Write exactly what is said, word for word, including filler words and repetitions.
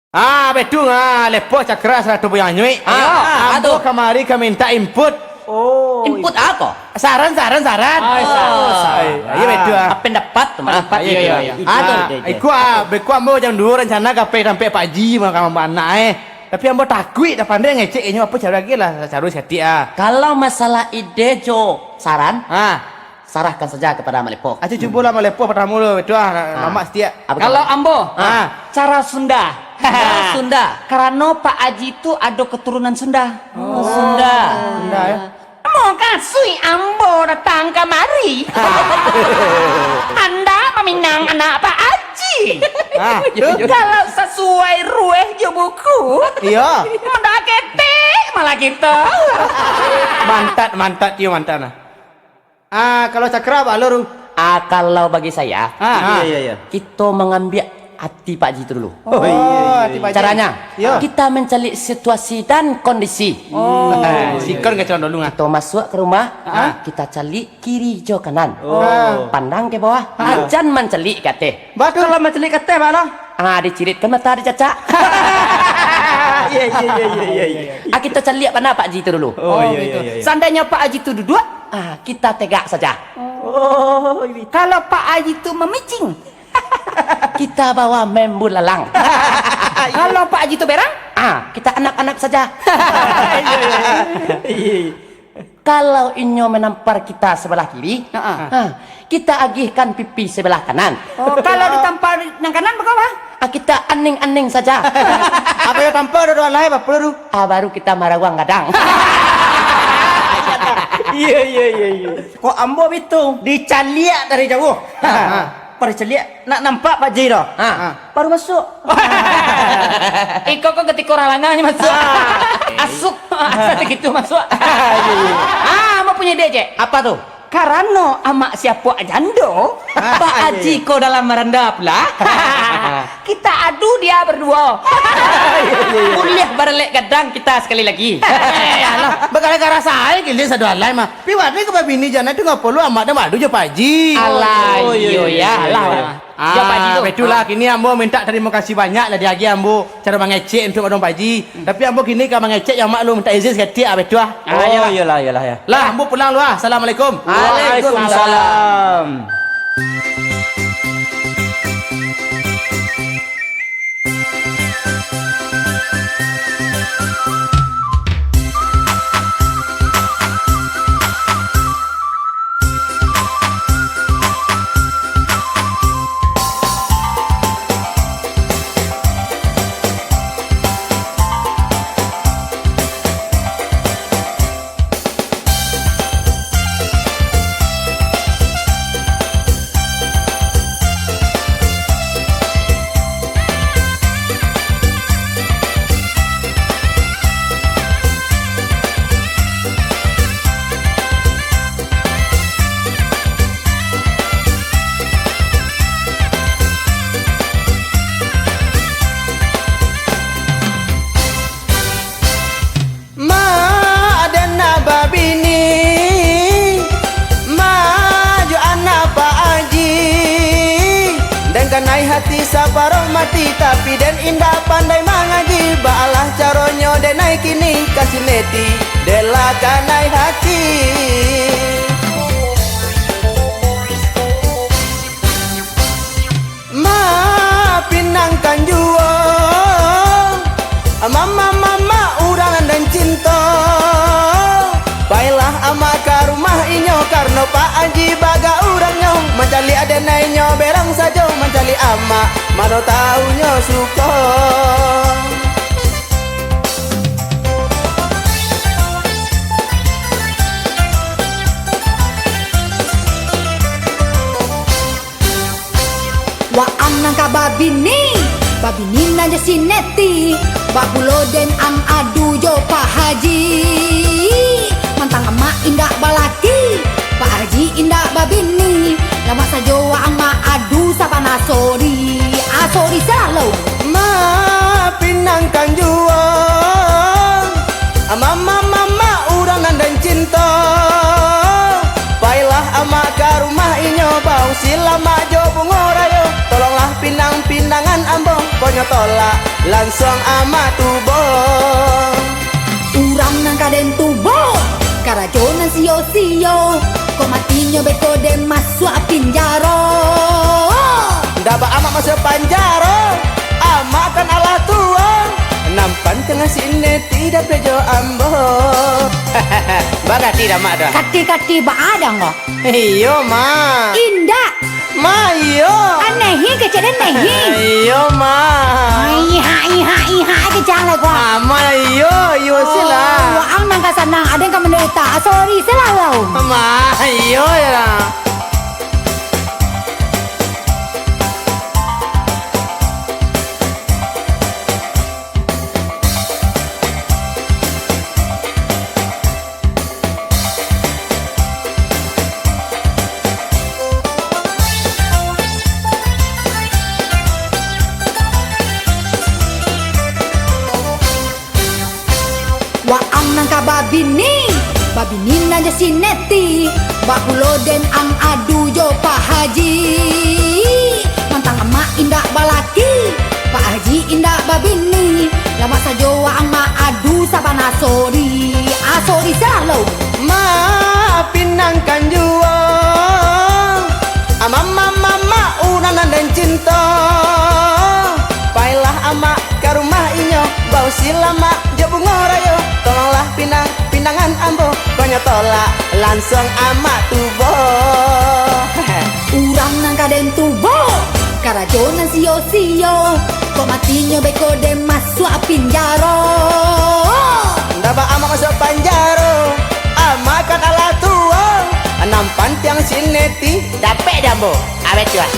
Ah, betul ah, lepoh cakra sarato buyang anyuik. Ah, Ambo ado. Kamari ka mintak input. Oh. Input apo? Saran, saran, saran. Oh, saran. Ai, iyo, betul ah. Ah, pendapat tu, Mak. Pendapat, iyo, iyo, iyo. Ah, ide, ide. Iko ah, beko ambo jam duo rancana ka pai tampek Pak Haji, mah, ka anak eh. Tapi ambo takuik, dah pandai ngecek inyo, apo caro lagi lah, caro saketek ah. Kalau masalah ide jo saran, ah. Sarahkan saja kepada Mak Lepoh. Aci cubolah Mak Lepoh partamo dulu, itu ah, ah. Lamak satiak. Kalau ambo, ah. Cara Sunda. Cara Sunda. Karano Pak Haji tu ado keturunan Sunda. Oh, Sunda. Sunda, ya. Mukasuik ambo datang kamari. Handak maminang anak Pak Haji. Ah, tu. Kalau sasuai rueh jo buku, iyo. Mandak ketek malah kito. Mantap, mantap, iyo mantap nah. Ah, kalau cakra, Pak Lur? Ah, kalau bagi saya, ah. Iyo, iyo, iyo. Kito mangambiak ati Pak Haji tu dulu. Oh, iyo, iyo, iyo. Caranyo, iyo. Kita mancaliak situasi dan kondisi. Oh. Ah, sikon ka calon dulu, ah. Kito masuak ka rumah, ah. Kita caliak kiri jo kanan. Oh. Pandang ka bawah, ah. Jan mancaliak ka ateh. Batua. Kalau mancaliak ka ateh, Pak Lur? Ah, dicirikan mato dicacak. Iyo, iyo, iyo, iyo, iyo, iyo. Ah, kito caliak bana Pak Haji tu dulu. Oh, iyo, iyo, iyo, iyo. Sandainyo Pak Haji tu duduak, ah, kita tegak saja. Oh, iyo. Kalau Pak Haji tu mamicing, kita bawa main bulalang. Kalau Pak Haji tu berang, ah, kita anap-anap saja. Iyo, iyo, iyo. Iyo, iyo. Kalau inyo manampar kita sabalah kiri, ha, kita agihkan pipi sabalah kanan. Oh, kalau ditampar nan kanan, bagapo? Ah, kita aning-aning saja. Apo yo tampar duo alai, bapo tu? Ah, baru kita marawang gadang. Iyo, iyo, iyo, iyo. Kok ambo bitu? Dicaliak dari jauah. Ha, ha. Pado caliak, nak nampak Pak Haji dah. Ha. Baru masuak. Iko ko katiko urang lanang nyo masuak. Ah. Asuk. Asa gitu masuak. Iyo, iyo. Ah, ambo punyo ide, Cek. Apo tu? Karano amak si Apuak jando, ah, Pak Haji ko dalam maranda pula. Kita adu dia baduo. Iyo, iyo, iyo. Buliah baralek gadang kita sakali lagi. Eh, alah, bagara-gara sae giliang sadoalai mah. Pi wani ka babini jana tu ngapo lu amak dah madu jo Pak Haji. Alah, oh, iyo, iyo, iyo, ya, iyo, alah. Iyo. Ah, jo Pak Haji tu. Baitulah, kini ambo mintak tarimo kasih banyak lah diagiah ambo caro mangecek untuak madong Pak Haji. Hmm. Tapi ambo kini ka mangecek jo amak lu mintak izin saketek ah, baitu ah. Ah, oh, iyolah. Iyolah, iyolah, ya. Lah, ambo pulang lu ah. Assalamualaikum. Waalaikumsalam. Ma, aden nak babini, ma, jo anak Pak Haji. Den kanai hati saparoh mati, tapi den indak pandai mangaji. Baalah caronyo denai kini ka si Neti, den lah kanai hati. Ma, pinangkan juo, mama, mama, urang nan den cinto. Pailah amak ka rumah inyo, karano Pak Haji bagak urangnyo. Mancaliak aden nyo berang sajo, mancaliak amak, mano taunyo suko. Waang nan ka babini, babini nan jo si Neti, bagulo den ang adu jo Pak Haji. Mantang amak indak balaki, Pak Haji indak babini, lamak sajo waang maadu sabana sori, ah, sori salalu. Ma, pinangkan juo, mama, mama, urang nan den cinto. Pailah amak ka rumah inyo, bausi lamak jo bungo rayo. Tolonglah pinang-pinangan ambo, konyo Tolak lansuang amak tubo. Urang nan ka den tubo, karajo nan sio-sio, kok matinyo beko den masuak pinjaro. Ndak ba amak masuak panjaro, amak kan alah tuo. Nampan tangah si Neti dapek jo ambo. Bagati dah, Mak, dah. Kati-kati ba adang ko. Iyo, Mak. Indak. Ma, iyo. Anehi kecek den nehi. Iyo, Ma. Iha, iha, iha, kecang lah gua. Ah, Ma, iyo, iyo, sila. Oh, waang nan ka sanang, aden ka manderita. Ah, sorry, sila lo. Ma, iyo, ya. Waang nan ka babini, babini nan jo si Neti, bak pulo den ang adu jo Pak Haji. Mantang amak indak balaki, Pak Haji indak babini, lamak sajo waang maadu sabana sori. Ah, sori selalu. Ma, pinangkan juo. Amak, amak, amak, amak, urang nan den cinto. Pailah amak ka rumah inyo, bausi lamak jo bungo rayo. Tolonglah pinang, pinangan ambo, konyo tolak lansuang amak tubo. Urang nan ka den tubo, karajo nan sio-sio, kok matinyo beko den masuak pinjaro. Ndak ba amak masuak panjaro, amak kan alah tuo. Nampan tangah si Neti dapek di ambo. Abeh tu ah.